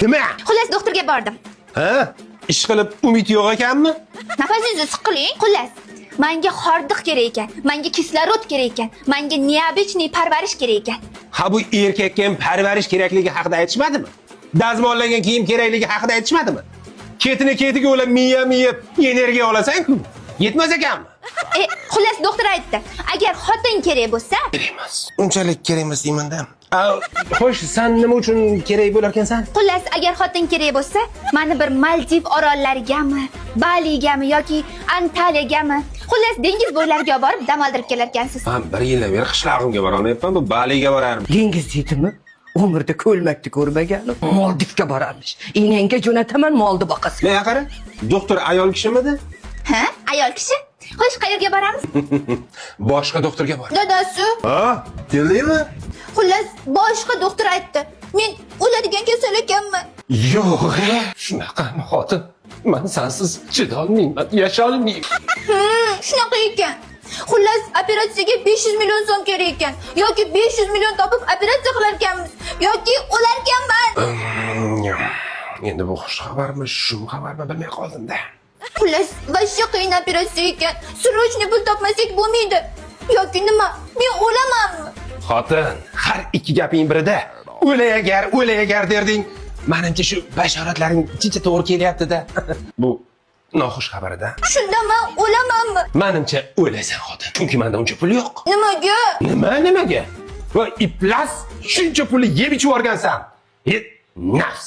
Nima? Xullas, doktorga bordim. Ha? Ish qilib umid yo'q ekanmi? Nafasingizni siqiling. Xullas, menga hordiq kerak ekan, menga kislorod kerak ekan, menga необычный parvarish kerak ekan. Ha, bu erkakka ham parvarish kerakligi haqida aytishmadimi? Dazmollangan kiyim kerakligi haqida aytishmadimi? Ketini ketiga o'lab miya miya energiya olasan-ku. Yetmas ekanmi? Xullas, doktor aytdi, agar xotin kerak bo'lsa, Kerak emas. Unchalik kerak emas deyman-da. Xo'sh, san nima uchun kerak bo'lar ekansan? Xullas, agar xotin kerak bo'lsa, mani bir Maldiv orollarigami, Baligami yoki Antaliyagami, xullas, dengiz bo'ylariga olib borib dam oldirib kelar ekansiz. Man bir yildan beri qishlog'imga borolmayapman, bu Baliga borarmi? Dengiz deydimi? Umrda ko'lmakni ko'rmaganim. Moldivga borarmish. Enangga jo'nataman, molni boqasan. Men qara, doktor ayol kishimidi? Ha, ayol kishi. Xo'sh, qayerga boramiz? Boshqa doktorga bor. Dadasi, Ha, keldingmi? xullas, boshqa doktor aytdi. Men o'ladigan kasal ekanman. Yo'q, shunaqami, xotin? Man sensiz chidolmayman, yasholmayman. Shunaqa ekan. Xullas, operatsiyaga 500 million so'm kerak ekan. Yoki 500 million topib operatsiya qilar ekanmiz, yoki o'larkanman. Endi bu xush xabarmi, shum xabarmi, bilmay qoldim-da. Xullas, вообще qiyin operatsiya ekan. Срочно pul topmasak bo'lmaydi. Yoki nima? Men o'lamanmi? Xotin, har ikki gaping birida o'lay agar, o'lay agar derding. Manimcha, shu bashoratlaring chicha to'g'ri kelyapti-da. Bu noxush xabarida. Shunda men o'lamanmi? Manimcha, o'lasan, xotin. Chunki menda uncha pul yo'q. Nimaga? Nima nimaga? Va iflas, shuncha pulni yeb ichib yuborgansan. Nafs.